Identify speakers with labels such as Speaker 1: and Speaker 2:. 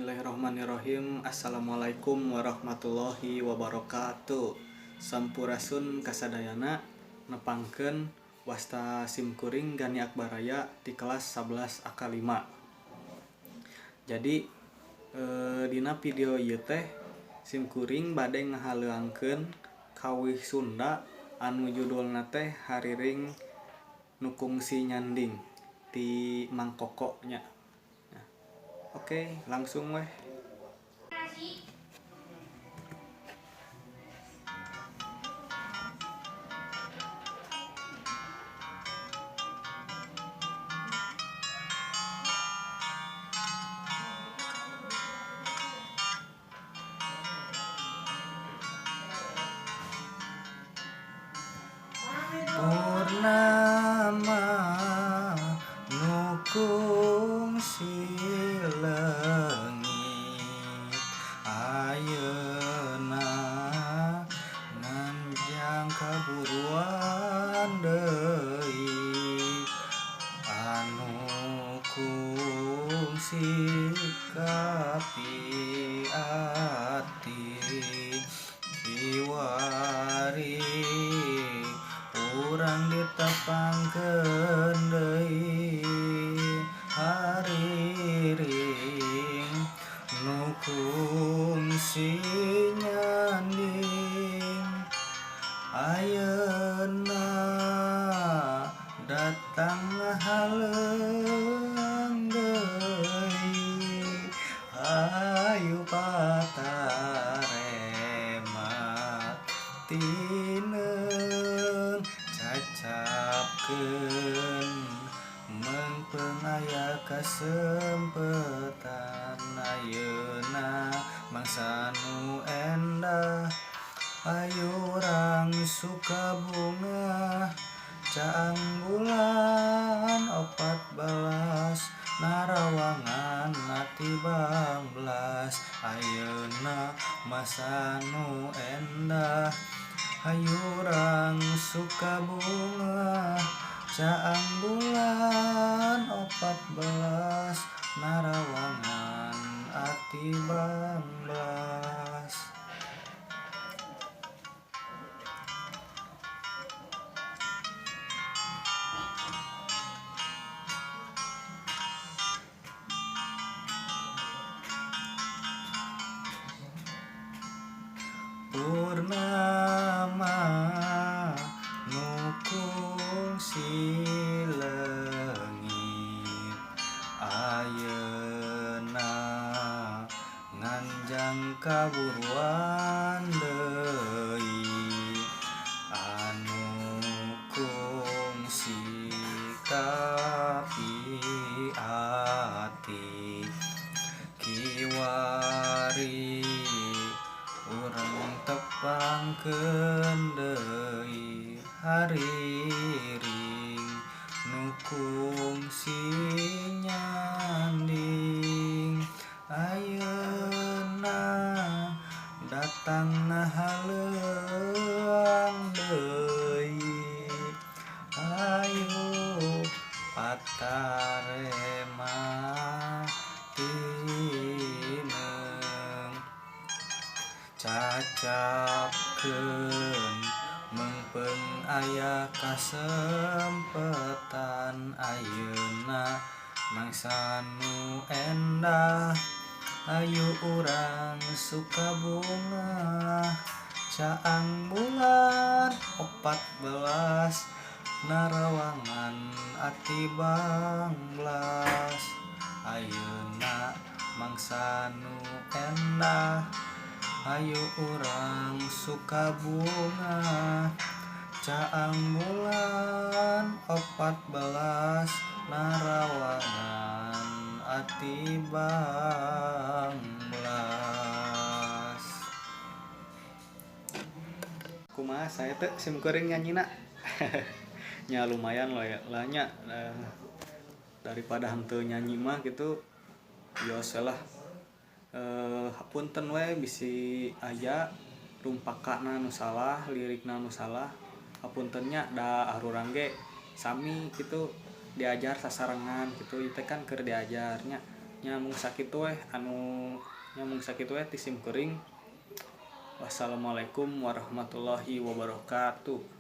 Speaker 1: Bismillahirrahmanirrahim. Assalamualaikum warahmatullahi wabarakatuh. Sampurasun kasadayana, nepangkeun wasta simkuring Gani Akbaraya di kelas 11 AK5. Jadi dina video ieu teh simkuring bade ngahaleuangkeun kawih Sunda anu judulna teh Hariring Nu Kungsi Nyanding ti Mang Koko nya. Oke, langsung weh. Purnama nu kungsi leungit, ayeuna nganjang kaburuan deui, anu kungsi kapi ati kiwari urang ditepangkeun deui. Hariring nu kungsi nyanding, ayeuna datang ngahaleuang deui. Hayu patarema tineung, cacapkeun meungpeung aya kasempetan. Ayeuna mangsa nu endah, hayu urang suka bungah. Caang bulan 14, narawangan ati bangbelas. Ayeuna masa nu endah, hayu urang suka bungah. Caang bulan 14, narawangan ati bangbelas. Purnama nu kungsi leungit, ayeuna nganjang kaburuan deui, anu kungsi kapi ati kiwari urang tepangkeun deui. Hariring nu kungsi nyanding, ayeuna datang ngahaleuang deui. Hayu patarema tineung, cacapkeun meungpeung aya kasempetan. Ayeuna mangsa nu endah, hayu urang suka bungah. Caang bulan 14, narawangan ati bangbelas. Ayeuna mangsa nu endah, hayu urang suka bungah. Caang bulan 14, narawangan ati bangbelas. Kumaha saya teh simkuring nyanyina nya lumayan loh ya lah nya, daripada henteu nyanyi mah gitu biasa lah. Hapunten we bisi aya rumpakana nu salah, lirikna nu salah, hapunten nya, da arurang ge sami gitu diajar sasarengan gitu, ieu teh kan keur diajarnya. Nya mung sakitu weh anu nya mung sakitu weh ti sim kuring. Wassalamualaikum warahmatullahi wabarakatuh.